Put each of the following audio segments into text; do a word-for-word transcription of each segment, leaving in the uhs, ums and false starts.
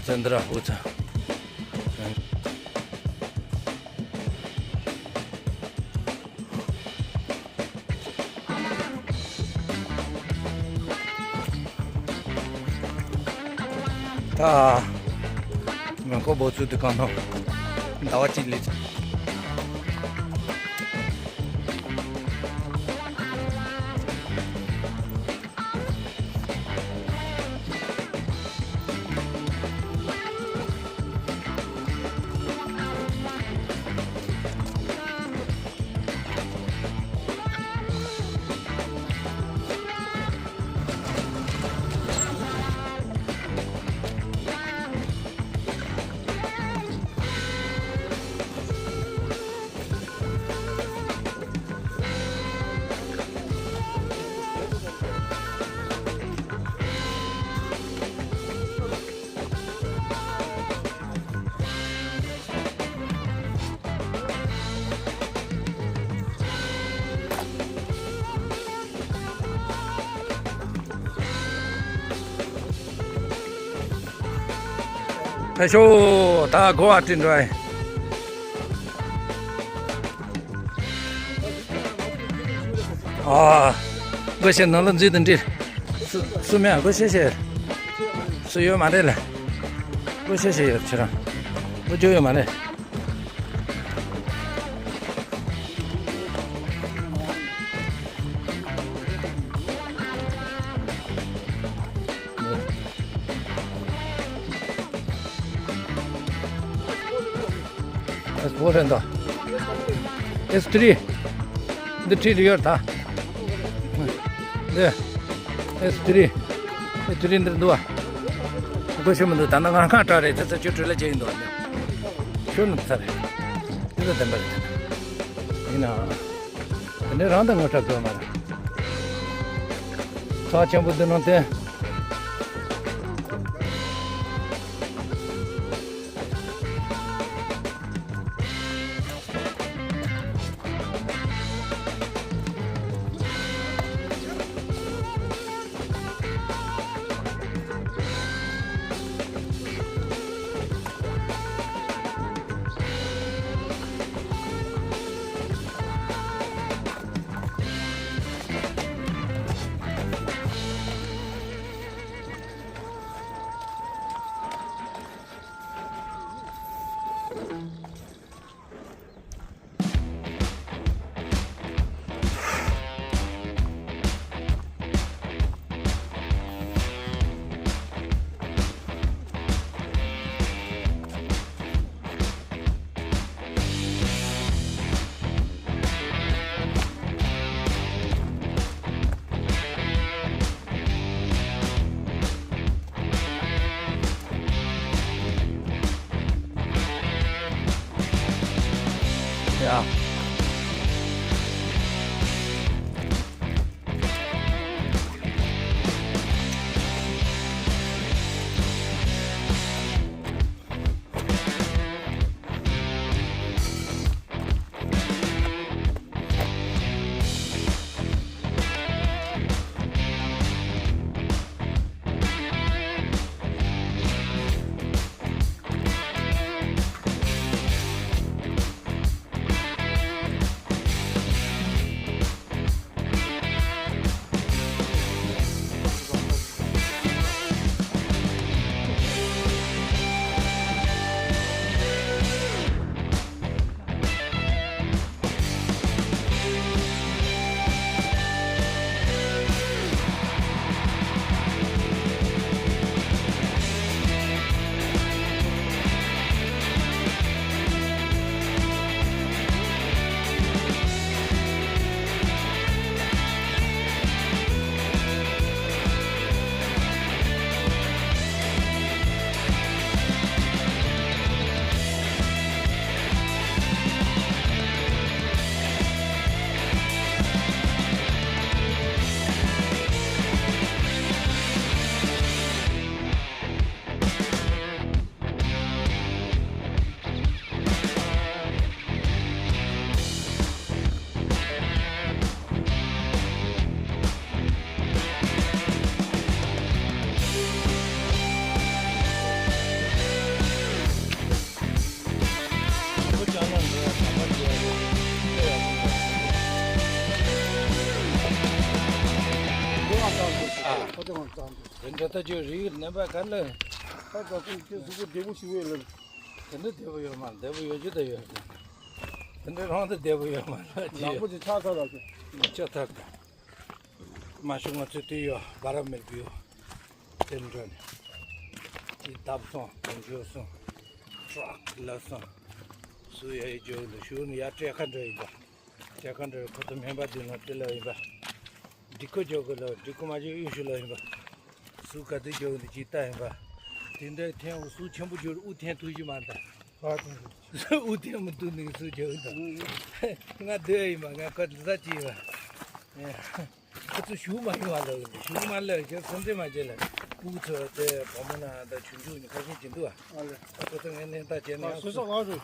ཙནྡྲ་ཨོ་ཙ། ད་མེ་འཁོར་འབབ་ཚུགས་དེ་གང་ཐོག་ཟླ་བ་གཅིག་ལས། ཕེབས་ཤོག་ད་གོ་བ་བསྟན་འགྲོ་ཨེ། ཨ། སྒོ་ཕྱེ་ནང་ལ་འཛུལ་དང་འདྲི། སུ་སུ་མེད་སྒོ་ཕྱེ་ཕྱེ། སུ་ཡོད་མ་རེད་ལ། སྒོ་ཕྱེ་ཕྱེ་ཡོད་ཁྱེད་རང་། སྒོ་རྒྱུ་ཡོད་མ་རེད། ཨེས་ཕོར་རེད་འདུག་ཨེས་ཐི་རི། འདི་ཁྲིད་ལ་ཡོད་ད། འདི། ཨེས་ཐི་རི། ཨེས་ཐི་རི་འདིར་འདུག་བ། སྒོ་ཕྱེ་མི་འདུག་ད་ནི་ང་ཁ་བྲལ་རེད་ཚེ་ཚེ་ཁྱོད་བྲོས་ལ་བྱེད་ཡིན་འདུག་ཁྱོད་ནི་ཚར་རེད། འདི་ལ་བདེན་པ་རེད། ཡིན་ནའང་། དེ་ནས་རང་དང་ངོ་སྤྲད་དགོས་མ་རེད། ཚ་ཆེན་པོ་འདི་ནང་བསྟན། ཡ། དེ་འདྲ་ལྟ་ཅི་རིགས་རྣམ་པ་ག་ལ། ད་ད་ཁོང་ཁྱེད་གཟུགས་པོ་བདེ་པོ་ཞིག་ཡོད་ལ། དེ་འདྲ་བདེ་པོ་ཡོད་མ་བདེ་པོ་ཡོད་རྒྱུ་ད་ཡོད། དེ་འདྲ་རང་ད་བདེ་པོ་ཡོད་མ་ལ་ཅི་ནག་པོ་ཅིག་ཆགས་ཚར་ལ་ཅི། ཆགས་ཚར་ད། མ་ཤོང་ང་ཚོས་དེ་ཡོད་བ་ར་མེར་བུ་ཡོད། དེ་འདྲ་ནི། ཅི་བཏབ་སོང་དེ་འཇོག་སོང་། ཁྲག་ལ་སོང་། སུ་ཡ་ཡི་འཇོག་འདུག་ཞུ་ནི་ཡ་སྤྲད་ཁ་འདྲ་ཡིན་པ། སྤྲད་ཁ་འདྲ་ཁོ་ཚོ་སྨན་པ་འདི་ན་དེ་ལ་ཡིན་པ། འགྲིག་ཁོ་འཇོག་གི་ལ་འགྲིག་ཁོ་མ་འཇོག་གཡུ་ཤུ་ལ་ཡིན་པ། སུ་ག་དུས་འཇོག་འདུག་ཅི་ལྟ་ཡིན་པ། དེ་འདྲ་ཐེངས་སུ་ཆེན་པོ་འཇོག་དབུ་ཐེངས་ཐུག་ཞིག་མ་ད། ཨ་དེ་འདྲ། དབུ་ཐེངས་མི་ཐུག་ནི་སུ་འཇོག་འདུག་ང་སྡོད་ཡིན་པ་ང་ཁ་ལ་ཅི་ཡིན་པ། ཁོ་ཚོ་ཞུགས་མ་ཡོང་བ་ལ་ཞུགས་མ་ལ་ཞུགས་སེམས་ཅན་མ་བྱེད་ལ་སྤུ་གུ་ཚོ་དེ་བུ་མོ་ན་ད་ཆུང་ཆུང་ནི་ཁ་ཤས་ཅིག་འདུག་ཨ། ཨ་ལེ། ཨ་ཁོ་ཚོ་ངས་ནན་ཏན་བྱས་ནས་ཨ་སོ་སོ་ལགས་རེད།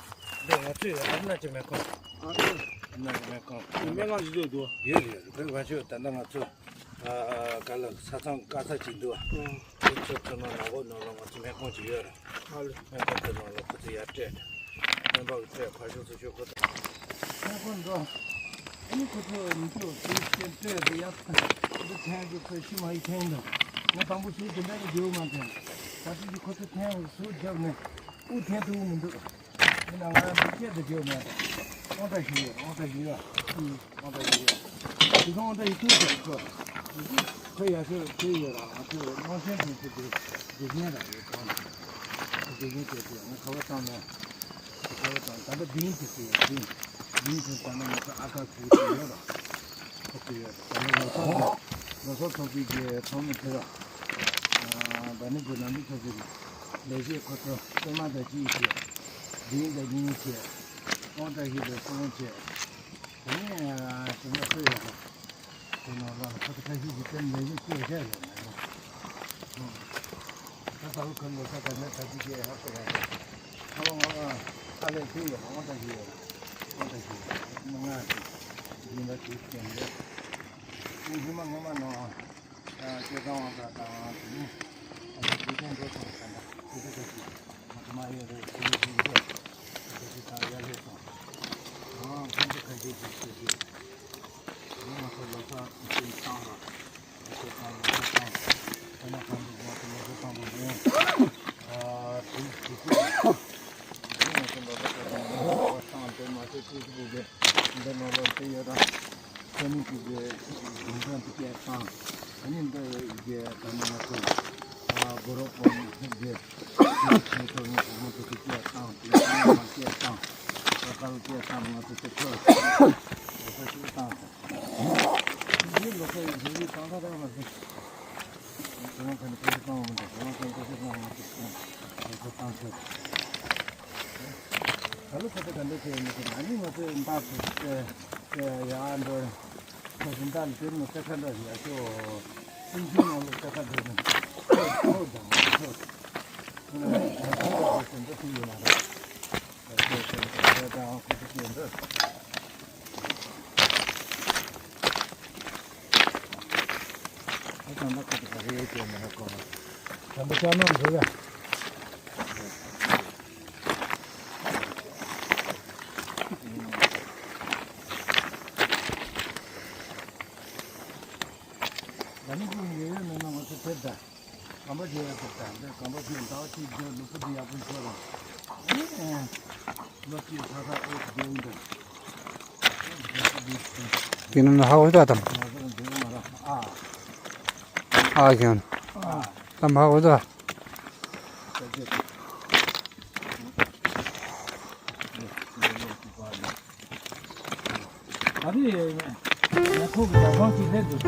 འདི་ང་ཚོས་ཨ་མ་ན་ཅི་མེད་ཁོ། ཨ་ལེ། ཨ་མ་ན་ཅི་མེད་ཁོ། མེ་ལག་ཅི་ཚོད་འདུག་ཡོད་རེད་རེད་བོད་ང་ཚོས་ད་ལྟ་ང་ཚོ་ཨ་ག་ལ་ས་མཚམས་དཀའ་ས་ཅིག་འདུག་ཨ། ཨ། ཁོ་ཚོ་ཚོ་ནང་ནག་པོ་ནང་ལ་ང་ཚོ་མེ་ཁོང་ཅིག་ཡོད་རེད། ཨ་ལེ། སྨན་ཁང་དེ་ནང་ལ་ཁོ་ཚོ་ཡར་སྤྲད། སྨན་པ་གི་སྤྲད་ཁ་ཤོག་ཚོ་ཤོག་ཁོ་ཚོ། སྨན་ཁང་འགྲོ། ཨ་ནི་ཁོ་ཚོ་མི་ཚོ་ཚོ་སྤྲད་སྤྲད་དེ་ཡར་འདི་འཐེན་གི་ཁོ་ཤི་མ་ཡི་འཐེན་འདུག་ང་དང་པོ་ཤི་དེ་འདྲ་གི་རྒྱུ་མ་འཐེན། ད་ཅི་ཅི་ཁོ་ཚོ་འཐེན་གི་ཟུར་རྒྱབ་ནས་དབུ་འཐེན་ཐུབ་མི་འདུག་དེ་ན་ང་རང་འདི་སྐད་དུ་རྒྱུ་མ་འཐེན། དབང་གྲགས་ཤིག་ཡོད་དབང་གྲགས་ཤིག་ཡོད། ཨུ། ཨོ་ད་ཡིན་ཡ། དེ་སོང་ད་ཡིན་ཐུག་ཟེར་ཁོ། ཁོ་ཡ་ཤོད་ཁོ་ཡོད་ར་ང་ཚོས་དམངས་ཆེན་དུ་ཚུད་དེ་དགེ་རྒན་ར་ཡོད་གང་། དགེ་རྒན་བྱས་ཏེ་ང་ཁ་བ་བཏང་ནས། ཁ་བ་བཏང་ད་ལྟ་འདི་ཡིན་དུ་ཟེར་ཡ་འདི། འདི་ཡིན་དུ་ད་ནི་ང་ཚོ་ཨ་ཁ་ཁུ་ཚོ་ཡོད་ར། ཁོ་ཚོ་ཡོད་ད་ནི་ལོ་གསར་ལོ་གསར་ཚོགས་པའི་གི་ཚོགས་མི་དེ་ར། ད་ནི་དགེ་ནང་མི་ཚོ་ཚོ་གི་ལས་བྱེད་ཁོ་ཚོ་པད་མ་དང་གཅིག་བྱས། འདི་ཡིན་ད་འདི་ཡིན་བྱས། དབང་གྲགས་ཤིག་དང་སྲུང་བྱས། དེ་ནས་དེ་ནས་ལྷོད་ཡོད་པ། དེ་ནང་ལ་ཁོ་ཚོ་ཁ་ཤས་ཀྱིས་དེ་ལས་གཞི་བཅོས་བྱས་ཡོད་མེད་ན། ད་ད་ལོ་ཁོ་ལོ་ས་ད་ནས་ད་ཅི་བྱས་ཧ་གོ་ཡ་རེད། ཁ་ལོ་ང་ཨ་ལས་བྱས་ཡོད་དབང་གྲགས་ཤིག་ཡོད་དབང་གྲགས་ཤིག་ཡོད་མི་ང་ཡིན་ན་དེ་བསྟན་རེད། ཉི་མ་ངོ་མ་ནང་། སྐྱེ་ཁམས་དབང་གྲགས་དང་དེ་ནས་དགེ་རྒན་འགྲོ་སོང་ཟེར་ན་དེ་ཚོ་ཚོ་ཞིག་མ་གཏོགས་མ་ཡོད་རེད། དེ་ཚོ་ཞིག་འདི་དེ་ཚོ་དང་ཡར་སླེབས་སོང་། ཨང་ཁོང་ཚོ་ཁ་ཤས་ཀྱིས་ཤེས་ཀྱི་ང་ཚོ་ལོ་གསར་ཞིག་བཏང་ར་ང་ཚོ་དང་ལོ་གསར་བཏང་ཁོ་ན་ཁང་དུ་ང་ཚོ་ལོ་གསར་བཏང་དགོས་ཡོང་། དེ་དེ་ཚོ་ང་ཚོ་ལོ་གསར་བཏང་དགོས་ཡོང་བཏང་དེ་མ་ཚད་དེ་ཚོ་དེ་འདི་ནང་ལོ་དེ་ཡོད་ར། ཁ་ནི་གི་གི་གུང་ཁྲན་དུ་སྐད་བཏང་། ཨ་ནི་འདི་གི་ད་ནི་ང་ཚོ་ཨ་གོ་རོ་པོ་ནི་གི་ཆེ་ཆེ་ཐོག་ནི་གོང་མ་དུ་གི་སྐད་བཏང་། དེ་ནི་ང་སྐད་བཏང་། ད་ལྟ་སྐད་བཏང་ང་ཚོ་དེ་ཁོ་ལོ་ས་ཞིག་བཏང་། འདི་ལོ་ས་ཡི་འདི་རིགས་བཏང་ད་ད་མ་ཟིན། ཁོ་རང་ཁ་ནི་ཁོ་ཚོ་བཏང་བ་མི་འདུག་ཁོ་རང་ཁ་ནི་ཁོ་ཚོ་བཏང་བ་མི་འདུག་ཁོ་ཚོ་བཏང་ཚར། ད་ལོ་ཁ་ཚ་ག་འདྲ་བྱས་ཡོད་མེད་ཀྱི་ན་ནིང་ང་ཚོས་འབག་ཚོ་ཡ་འགྲོ་ཁ་ཚོ་འདའ་ལ་དེ་མོ་སྐད་ཆ་འདྲ་ཡ་ཤོ་སེམས་ཤུགས་ནང་ལོ་སྐད་ཆ་འདྲ་ནི་ཁོ་དང་ཁོ་ཁོ་ན་ཁོ་ཁོ་ཁོ་འདྲ་ཐུག་ཡོད་མ་རེད། ཁོ་ཁོ་ཁོ་ཁོ་དང་ཁོ་ཁོ་ཁོ་འདྲ། ཨ་ཙང་ད་ཁོ་ཚོ་ག་རེ་ཡོད་ཀྱི་མི་ཧ་གོ་བ། ད་འདི་ཅག་ནང་འགྲོ་ཡ། ད་ནི་ཁོ་ཡོད་ཡོད་མེད་ན་ང་ཚོ་དེབ་ད། གམ་པ་ཇི་ཡ་དེབ་ད་འདི་གམ་པ་ཇི་ཟླ་བ་གཅིག་རྒྱུ་ལུས་པོ་འདི་ཡག་པོ་ཤོར་ར། ཨེ། ལོ་གཅིག་ས་ས་ཨོ་དེ་འདི། དེ་ནི་ཧ་གོ་ད་དམ། ཨ་ཁྱོད། དམ་ཧ་གོ་ད། ད་ནི་ཁོ་གི་ཟ་ཁང་གི་ལྷན་དུ།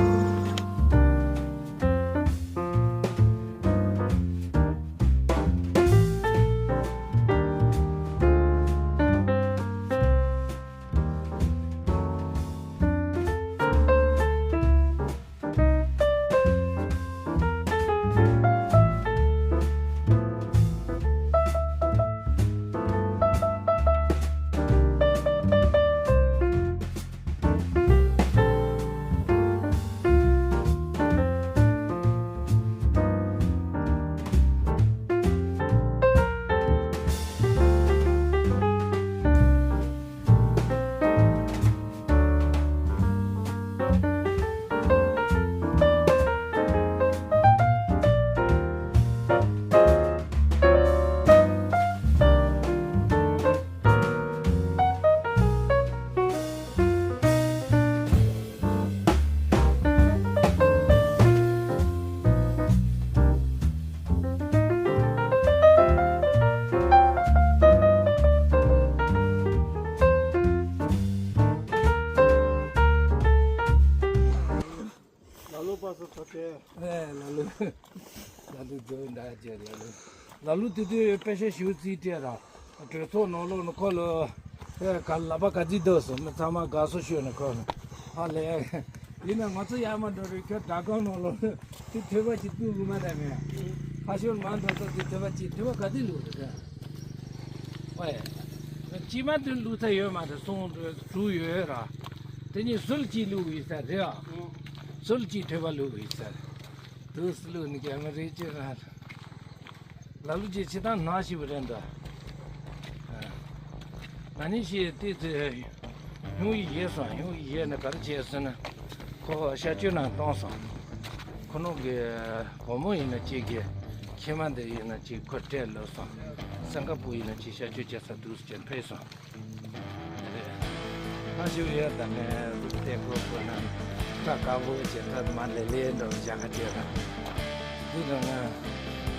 ལ་ལུ་ཇོ་འདྲ་ཅེ་ལ་ལུ། ལ་ལུ་དེ་དུས་དཔེ་ཆ་ཞིབ་རྩིས་སྤྲད་ར། གྲོས་ཚོགས་ནང་ལོགས་ནས་ཁོ་ལ། ཨེ་ག་ལ་པ་ག་ཚིག་འདུག་སོང་མི་ཚང་མ་དགའ་བསུ་ཞུས་ནས་ཁོ་ལ། ཧ་ལས། ཡིན་ན་ང་ཚོ་ཡར་མར་འགྲོ་རེད་ཁྱོད་དྲ་ཁང་ནང་ལོགས་ནས་དེ་ཐོས་པ་ཅིག་བཏུས་དགོས་མ་རེད་མེད། ཧ་ཤོད་མ་འགྲོ་ཚོ་དེ་ཐོས་པ་ཅིག་ཐོས་པ་ག་ཚིག་ལུག་རེད། ཨོའི། ཅི་མ་དུ་ལུག་ཚ་ཡོད་མ་རེད་སོང་དྲུག་ཡོད་ར། དེ་གཉིས་ཟུར་གཅིག་ལུག་ཡོད་ས་རེད་ཨ། ཟུར་གཅིག་ཐོས་པ་ལུག་ཡོད་ས་རེད། དུས་སུ་ལུག་ནི་ཀྱང་མི་རེད་ཅེས་ར། ལ་ལུ་ཅེས་ཆེ་ཐང་ན་ཞིག་རེད་འདུག་ང་ནི་ཞེས་བལྟས་ཚེ། ཉུང་ཡི་ཡེ་སོང་ཉུང་ཡི་ཡེ་ནི་ག་རེ་བྱས་ཟེར་ན། ཁོ་ཤ་སྐྱོན་ནང་གཏོང་སོང་། ཁོ་ནོ་གི་བུ་མོ་ཡིན་ན་གཅིག་གི་ཁྱིམ་མ་འདི་ཡིན་ན་གཅིག་ཁོ་སྤྲད་ལོས་སོང་། སེང་ག་པོ་ཡིན་ན་གཅིག་ཤ་སྐྱོན་བྱས་ས་དུས་སུ་ཕེབས་སོང་། ཨ་ཞུ་ཡོད་ད་ནས་ལུག་བལྟས་ཁོ་ཁོ་ན་ཁ་དཀར་པོ་བྱས་ཐབས་མ་ལེ་ལེ་འགྲོ་བཞག་ག་བྱས་ད། འདི་རང་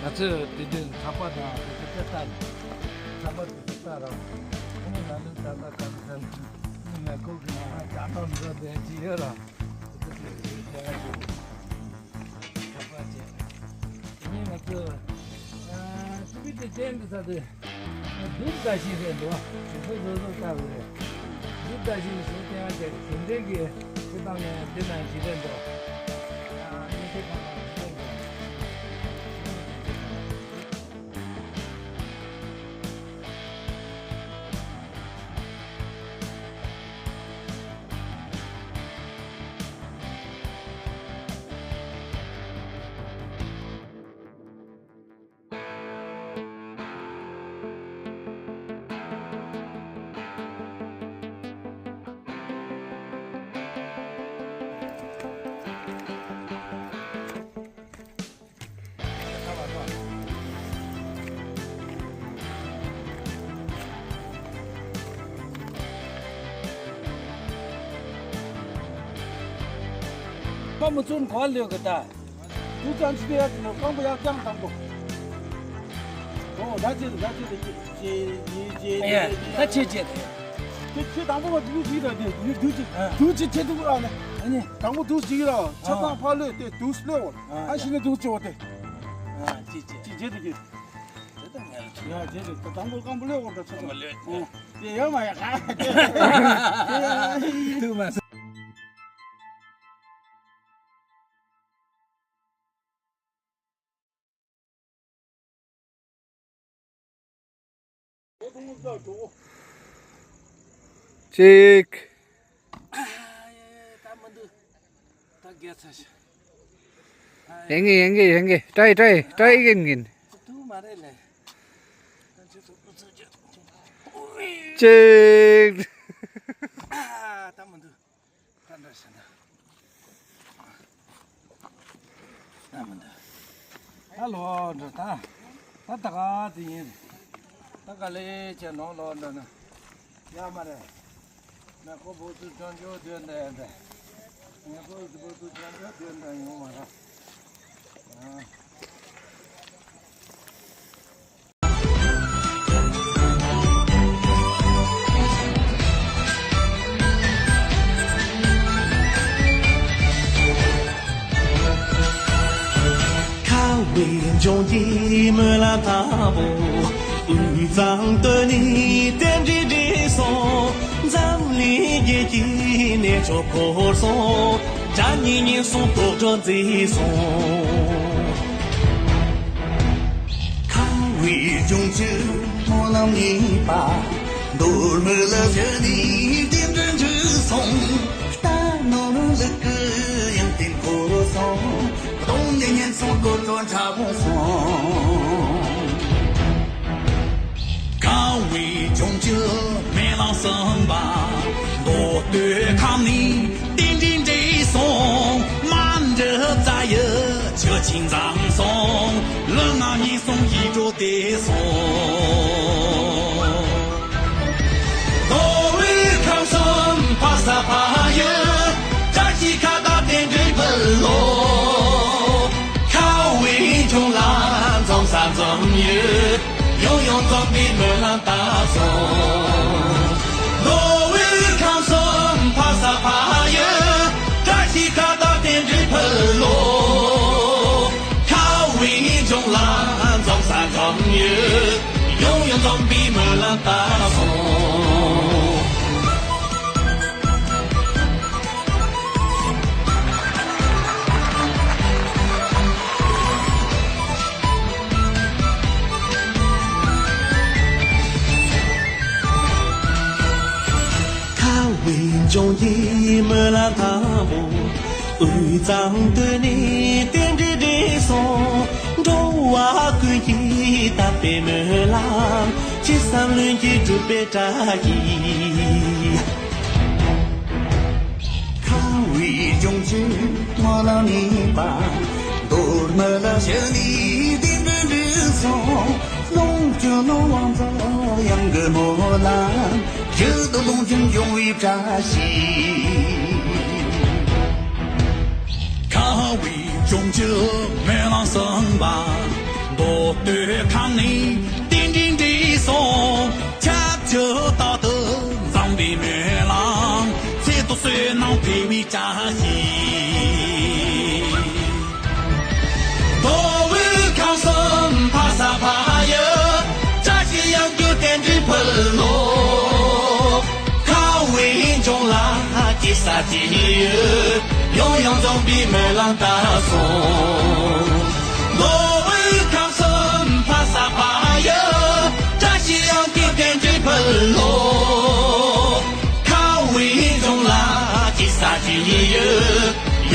ང་ཚོས་དེ་དུས་ཚགས་པ་དང་དེ་ཚོ་ལྟ་ཚགས་པ་དེ་ཚོ་ལྟ་རང་ཁོང་ལ་ལུག་ད་ལྟ་ག་ཚོད་ནི་ང་ཁོ་གི་ང་ཅག་ཏང་འགྲོ་བསྡད་ཀྱི་ཡོད་ར། དེ་ཚོ་དེ་ཚོ་ལྟ་ཡ་ཞུ་ཚགས་པ་བྱས། དེ་ནས་ང་ཚོ་ཨ་ཅི་བི་དེ་ཅན་དུ་ས་དེ། དུག་ལྟ་ཞིག་རེད་འདུག་དུག་པ་བཟོ་བཟོ་ལྟ་བུ་རེད། དུག་ལྟ་ཞིག་བཟོ་བསྟན་ཡ་དེ་དེ་འདྲའི་གི་སྤྱི་བཏང་ནས་དེ་ནང་ཞིག་རེད་འདུག་ཨ་ནི་དེ་གང་ལ་འདུག་པ་མི་ཚུན་གོ་ལེའོ་གི་ད། དུ་ཙམ་ཅི་དེ་ཡ་དེ་ནོ་རྐང་པ་ཡར་བརྐྱངས་དང་པོ། ཨོ་ད་ཅི་ད་ཅི་དེ་ཅི་ཅི་ཅི་ད་ཅི་ཅི་དེ། ཁྱེད་ཁྱེད་དང་པོ་མ་དུས་ཅིག་ར་དེ་དུས་དུས་ཅིག་ཨ། དུས་ཅིག་ཁྱེད་དུ་ར་ནི། ཨ་ནི། དང་པོ་དུས་ཅིག་ར་ཆ་ཨ། ཚང་ཕ་ལོས་དེ་དུས་ལེའོ། ཨ་ཨ་ཤི་ནི་དུས་ཅིག་འོ་དེ། ཨ་ཅི་ཅི། ཅི་ཅི་དེ་ཅི། དེ་ད་ངལ་ཡ་ཅི་དེ་དང་པོ་རྐང་པ་ལེའོ་ད་ཆ་ཚང་། ཨ་དེ་ཡ་མ་ཡ་ཁ། དེ་ཡ་དུ་མ་སོང་། གཅིག་ཡན་གི་ཡན་གི་ཡན་གི་ཏྲའི་ཏྲའི་ཏྲའི་ཡན་གི། གཅིག་ད་འདྲ་ཞིག་འདུག་ད་མི་འདུག་ད་ལོག་འགྲོ་ད། ད་ད་ག་དེ་ཡིན། ད་ག་ལེ་ཅེ་ནོ་ལོག་འགྲོ་ན། ཡ་མ་རེད། ང་ཁོ་བོ་ཚོ་ཅོང་ཅོ་དོན་འདྲ་ཡ་འདྲ། ང་ཁོ་བོ་ཚོ་ཅོང་ཅོ་དོན་འདྲ་ཡོང་མ་རེད། ཨ། ཁ་བའི་ལྗོངས་ཀྱི་སྨོན་ལམ་ལྟ་བུ། དབུས་གཙང་སྟོད་ནས་རྟེན་འབྲེལ་འགྲིག་སོང་། འཛམ་གླིང་རྒྱལ་གྱི་གནས་མཆོག་འཁོར་སོང་། དགྲ་གཉེན་ཉེན་སོང་དོག་སྒྲ་མཛེས་སོང་། ཁ་བའི་ལྗོངས་ཀྱི་སྨོན་ལམ་ཡིན་པ། མདོ་སྨད་ལ་བཞུད་ནས་རྟེན་འབྲེལ་འགྲིག་སོང་། རྟ་ནོར་ལུག་གི་ཡང་རྟེན་འཁོར་སོང་། གདོང་ནས་ཉེན་སོང་དགོད་བྲོ་འཁྲབ་སོང་། ཁ་བའི་ལྗོངས་ཀྱི་སྨོན་ལམ་གསུམ་པ། མདོ་སྟོད་ཁམས་ནས་རྟེན་འབྲེལ་འགྲིག་སོང་། མ་འདྲི་རྩ་ཡི་ཆུ་ཆེན་འཛོམས་སོང་། ལུས་ངག་ཉེན་སོང་ཡིད་འཕྲོག་བདེ་སོང་། མདོ་དབུས་ཁམས་གསུམ་ཕ་ས་ཕ་ཡུལ། བཀྲ་ཤིས་ཁ་བརྡ་རྟེན་འབྲེལ་ཕུལ་ལོ། ཁ་བའི་ལྗོངས་ལ་འཛོམས་ས་འཛོམས་ཡུལ། ཡང་ཡང་འཛོམས་པའི་སྨོན་ལམ་བཏབ་སོང་། མདོ་དབུས་ཁམས་གསུམ་ཕ་ས་ཕ་ཡུལ། བཀྲ་ཤིས་ཁ་བརྡ་རྟེན་འབྲེལ་ཕུལ་ལོ། ཁ་ ཡོད། ཡང་ཡང་འཛོམས་པའི་སྨོན་ལམ་བཏབ་སོང་། ཁ་བའི་འབྱུང་གི་སྨོན་ལམ་དང་པོ། དབུས་གཙང་སྟོད་ནས་རྟེན་འབྲེལ་འགྲིག་སོང་། འགྲོ་བ་ཀུན་གྱི་དམ་པའི་སྨོན་ལམ། ཅི་བསམ་ལྷུན་གྱིས་འགྲུབ་པའི་བཀྲ་ཤིས། ཁ་བའི་འབྱུང་གི་སྨོན་ལམ་ནི་པ། མདོ་སྨོན་ལམ་ཞུ་ནས་རྟེན་འབྲེལ་འགྲིག་སོང་། ལོངས་སྤྱོད་ནོར་དབང་འཛོམས་ཡང་གི་སྨོན་ལམ། ཡིད་དུ་ལོངས་སྤྱོད་འབྱུང་བའི་བཀྲ་ཤིས། ཁ་བའི་འབྱུང་གི་སྨོན་ལམ་གསུམ་པ། མདོ་སྟོད་ཁམས་ནས་རྟེན་འབྲེལ་འགྲིག་སོང་། ཁྱབ་འཇུག་རྟག་ཏུ་འཛོམས་པའི་སྨོན་ལམ། ཚེ་ཐུབ་བསོད་ནམས་འཕེལ་བའི་བཀྲ་ཤིས། མདོ་དབུས་ཁམས་གསུམ་ཕ་ས་ཕ་ཡུལ། བཀྲ་ཤིས་ཡང་གི་རྟེན་འབྲེལ་ཕུལ་ལོ། ཁ་བའི་འབྱུང་ལ་སྐྱེ་ས་སྐྱེ་ཡུལ། ཡང་ཡང་འཛོམས་པའི་སྨོན་ལམ་བཏབ་སོང་། མདོ་དབུས་ཁམས་གསུམ་ཕ་ས་ཕ་ཡུལ། བཀྲ་ཤིས་ཡང་གི་རྟེན་འབྲེལ་ཕུལ་ལོ། ཁ་བའི་འབྱུང་ལ་སྐྱེ་ས་སྐྱེ་ཡུལ།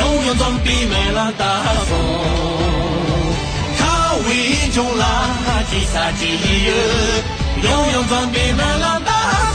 ཡང་ཡང་འཛོམས་པའི་སྨོན་ལམ་བཏབ་སོང་། ཁ་བའི་འབྱུང་ལ་སྐྱེ་ས་སྐྱེ་ཡུལ། ཡང་ཡང་འཛོམས་པའི་སྨོན་ལམ་བཏབ།